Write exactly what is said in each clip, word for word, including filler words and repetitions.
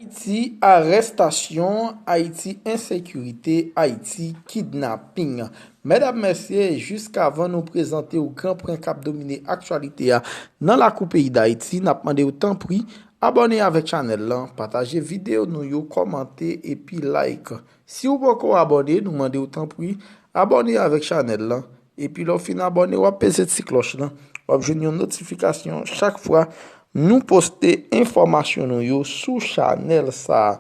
Ayiti, arestasyon, Ayiti, ensekirite, Ayiti, kidnaping. Medam, mesye, jiskavan nou prezante w gran pwen k ap domine aktyalite a nan lakou peyi Dayiti, n ap mande w tanpri abòne avèk chanèl lan, pataje videyo nou yo, kòmante epi like. Si w poko abòne, nou mande w tanpri abòne avèk chanèl lan. Epi lè w fin abòne, w ap peze ti klòch lan. W ap jwenn yon notifikasyon chak fwa nou poste enfòmasyon nou yo sou chanèl sa a.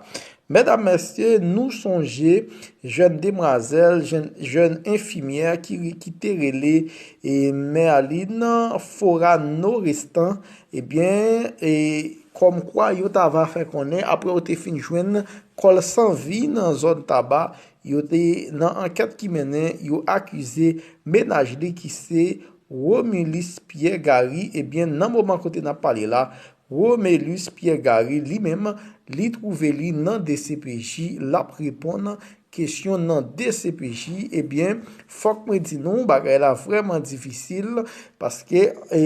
Medam, mesye, nou sonje jèn demwazèl, jèn, jèn enfimyè ki, ki te rele, e, Merline Forano Restan, ebyen, e, kòmkwa yo t ava fè konnen, apre yo te fin jwenn kò l san vi nan zòn Taba, yo te, nan ankèt ki mennen, yo akize mennaj li ki se Romulus Pierre Gary, ebyen, nan moman kote n ap pale la, Romulus Pierre Gary, li menm, li twouve li nan D C P J, l ap reponn kesyon nan D C P J, ebyen, fòk mwen di nou, bagay la vrèman difisil, paske, e,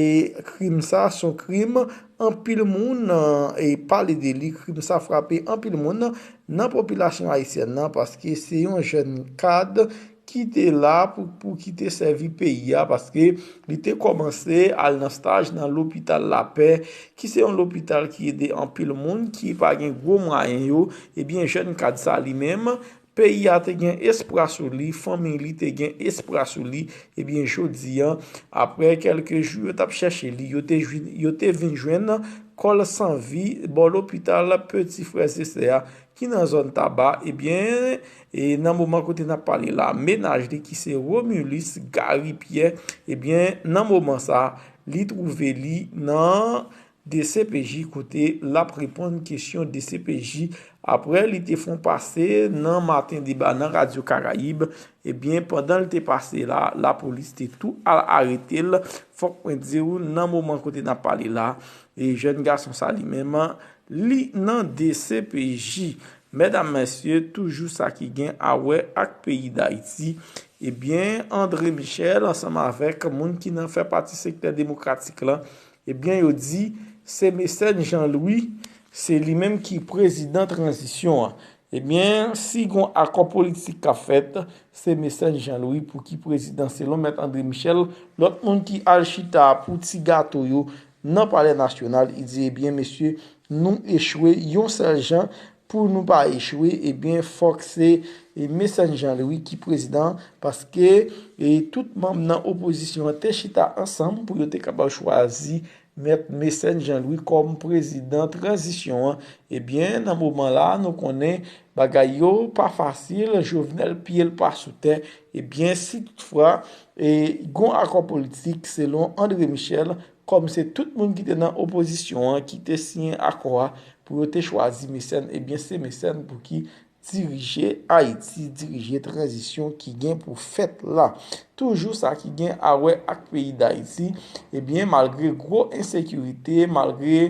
krim sa, se yon krim, anpil moun, e, pale de li, krim sa frape anpil moun nan popilasyon ayisyèn nan, paske se yon jèn kad ki te la pou, pou ki te sèvi peyi a, paske li te kòmanse al nan staj nan lopital Lapè, ki se yon lopital ki ede anpil moun ki pa gen gwo mwayen yo. Ebyen, jèn kad sa li menm, peyi a te gen espwa sou li, fanmi li te gen espwa sou li. Ebyen, jodi a, apre kèlke jou yo t ap chèche li, yo te jwi-, yo te vin jwenn kò l san vi bò lopital Peti Frè e Sè a, ki nan zòn Taba, ebyen, e nan moman kote n ap pale la, mennaj li ki se Romulus Gary Pierre, ebyen, nan moman sa, li twouve li nan D C P J kote l ap reponn kesyon D C P J. Apre, li te fè yon pase nan Maten Deba nan Radyo Karayib, ebyen, pandan l te pase la, lapolis te tou al arete l. Fòk mwen di w, nan moman kote n ap pale la, e jèn gason sa li menm, li nan D C P J. Medam, mesye, toujou sa ki gen a wè ak peyi Dayiti. Ebyen, André Michel, ansanm avèk moun ki nan fè pati sektè demokratik lan, ebyen, yo di se Mecène Jean Louis, se li menm ki prezidan tranzisyon an. Ebyen, si gon akò politik k ap fèt, se Mecène Jean Louis pou ki prezidan, selon Mèt André Michel. Lòt moun ki al chita pou ti gato yo nan Palè Nasyonal, li di, ebyen, mesye, nou echwe yon sèl jan. Pou nou pa echwe, ebyen, fòk se, e, Mecène Jean Louis ki prezidan, paske, e, tout manm nan opozisyon an te chita ansanm pou yo te kapab chwazi Mèt Mecène Jean Louis kòm prezidan tranzisyon an. Ebyen, nan moman la, nou konnen bagay yo pa fasil, Jovenel pye l pa sou tè. Ebyen, si toutfwa, e, gon akò politik, selon André Michel, kòm se tout moun ki te nan opozisyon an ki te siyen akò a pou yo te chwazi Mecène, ebyen, se Mecène pou ki dirije Ayiti, dirije tranzisyon ki gen pou fèt la. Toujou sa ki gen a wè ak peyi Dayiti, ebyen, malgre gwo ensekirite, malgre,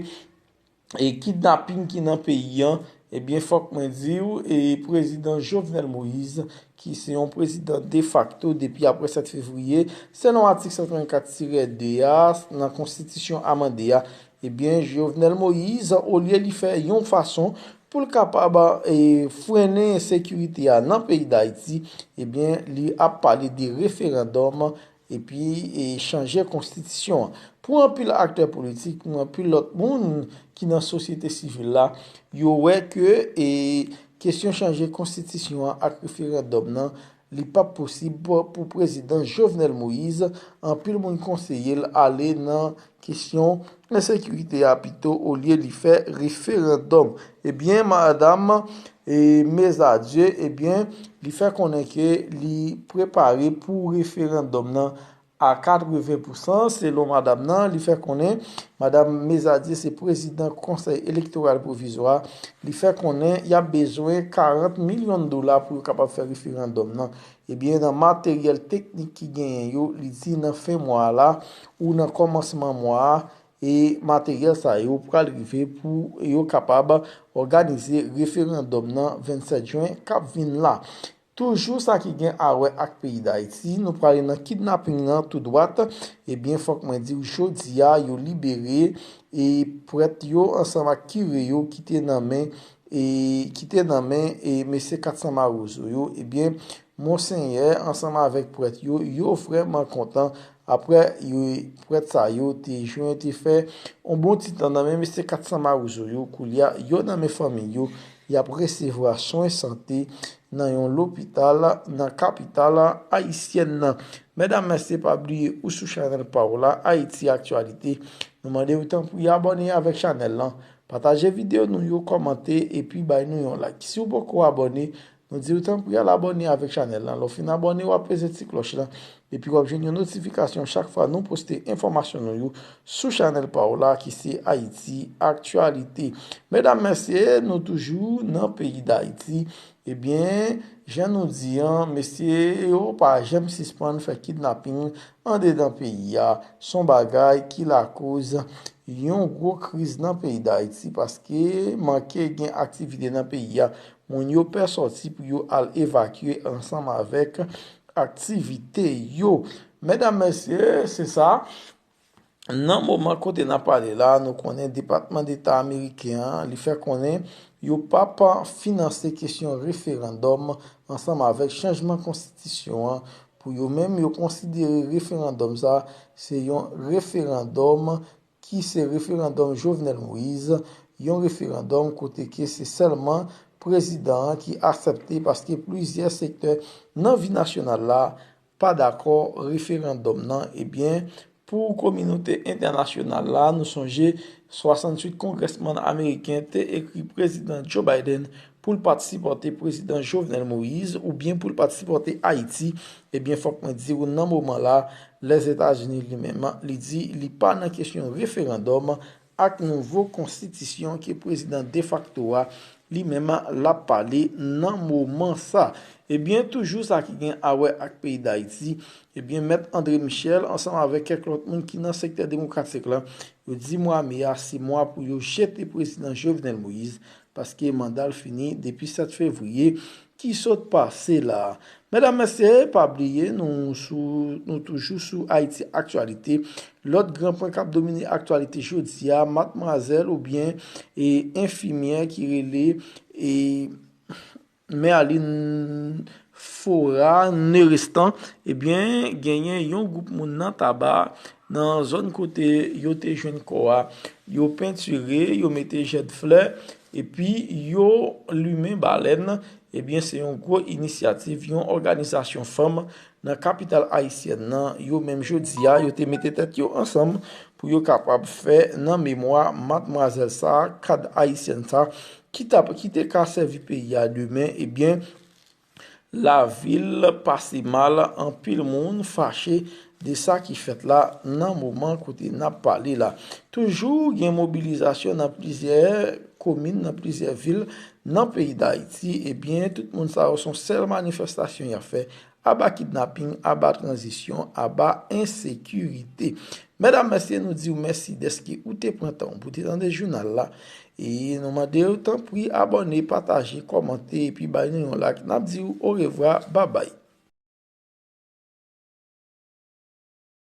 e, kidnaping ki nan peyi an, ebyen, fòk mwen di w, e, prezidan Jovenel Moïse, ki se yon prezidan defakto depi apre sèt fevriye, selon atik san trannkat tirè de a nan konstitisyon amande a, ebyen, Jovenel Moïse, olye li fè yon fason pou l kapab, e, frennen ensekirite a nan peyi Dayiti, ebyen, li ap pale de referandòm epi, e, chanje konstitisyon an. Pou anpil aktè politik, pou anpil lòt moun ki nan sosyete sivil la, yo wè ke, e, kesyon chanje konstitisyon an ak referandòm nan, li p ap posib pou, pou prezidan Jovenel Moïse. Anpil moun konseye l ale nan kesyon ensekirite a pito olye li fè referandòm. Ebyen, madam, e, Mezadye, ebyen, li fè konnen ke li prepare pou referandòm nan a katreven pousan, selon madam nan. Li fè konnen, madam Mezadye se prezidan Konsèy Elektoral Pwovizwa. Li fè konnen y ap bezwen karant milyon dola pou yo kapab fè referandòm nan. Ebyen, nan materyèl teknik ki genyen yo, li di nan fen mwa a la ou nan kòmansman mwa a, e materyèl sa yo pral rive pou yo kapab òganize referandòm nan vennsèt jen k ap vin la. Toujou sa ki gen a wè ak peyi Dayiti, nou prale nan kidnaping nan tou dwat. Ebyen, fòk mwen di w, jodi a, yo libere e prèt yo ansanm ak kire yo ki te nan men, e ki te nan men e mesye Katsan Mawozo yo, ebyen, Monsenyè ansanm avèk prèt yo, yo vrèman kontan apre yo, prèt sa yo te jwenn te fè yon bon ti tan nan men mesye Katsan Mawozo yo, koulye a yo nan men fanmi yo, y ap resevwa swen sante nan yon lopital nan kapital ayisyèn nan. Medam, mesye, pa bliye ou sou chanèl pa w la, Ayiti Aktyalite. Nou mande w tanpri abòne avèk chanèl lan, pataje videyo nou yo, kòmante epi bay nou yon like. Si w poko abòne, nou di w tanpri al abòne avèk chanèl lan. Lè w fin abòne, w ap peze ti klòch lan. Epi w ap jwenn yon notifikasyon chak fwa nou poste enfòmasyon nou yo sou chanèl pa w la ki se Ayiti Aktyalite. Medam, mesye, nou toujou nan peyi Dayiti. Ebyen, jan nou di an, mesye yo pa janm sispann fè kidnaping andedan peyi a. Se yon bagay ki lakoz yon gwo kriz nan peyi Dayiti paske manke gen aktivite nan peyi a. Moun yo pè sòti pou yo al evakye ansanm avèk aktivite yo. Medam, mesye, se sa. Nan moman kote n ap pale la, nou konnen Depatman Deta ameriken an, li fè konnen yo p ap finanse kesyon referandòm ansanm avèk chanjman konstitisyon an. Pou yo menm, yo konsidere referandòm sa se yon referandòm ki se referandòm Jovenel Moïse, yon referandòm kote ke se sèlman prezidan an ki aksepte, paske plizyè sektè nan vi nasyonal la pa dakò referandòm nan. Ebyen, pou kominote entènasyonal la, nou sonje swasanntuit kongrèsmann ameriken te ekri prezidan Joe Biden pou l pa t sipòte prezidan Jovenel Moïse oubyen pou l pa t sipòte Ayiti. Ebyen, fòk mwen di w, nan moman la, Lèzetazini li menm, li di li pa nan kesyon referandòm ak nouvo konstitisyon ke prezidan defakto a, li menm, l ap pale nan moman sa. Ebyen, toujou sa ki gen a wè ak peyi Dayiti, ebyen, Mèt André Michel, ansanm avèk kèk lòt moun ki nan sektè demokratik la, yo di mwa me a se mwa pou yo jete prezidan Jovenel Moïse, paske manda l fini depi sèt fevriye ki sot pase la. Medam, mesye, pa bliye, nou sou, nou toujou sou Ayiti Aktyalite. Lòt gran pwen k ap domine aktyalite jodi a, madmwazèl oubyen e enfimyè ki rele e Merline Fora Nerestan, ebyen, genyen yon gwoup moun nan Taba, nan zòn kote yo te jwenn kò a, yo pentire, yo mete jèd flè, epi yo limen balèn. Ebyen, se yon gwo inisyativ yon òganizasyon fanm nan kapital ayisyèn nan, yo menm jodi a, yo te mete tèt yo ansanm pou yo kapab fè nan memwa madmwazèl sa, kad ayisyèn sa, ki t ap, ki te ka sèvi peyi a demen. Ebyen, lavil pase mal, anpil moun fache de sa ki fèt la nan moman kote n ap pale la. Toujou gen mobilizasyon nan plizyè komin, nan plizyè vil nan peyi Dayiti. Ebyen, tout moun sa yo se yon sèl manifestasyon y ap fè. Aba kidnaping, aba tranzisyon, aba ensekirite. Medam, mesye, nou di w mèsi dèske ou te pran tan w pou te tande jounal la. E nou mande w, tanpri, abòne, pataje, kòmante, epi bay nou yon like. N ap di w orevwa, babay.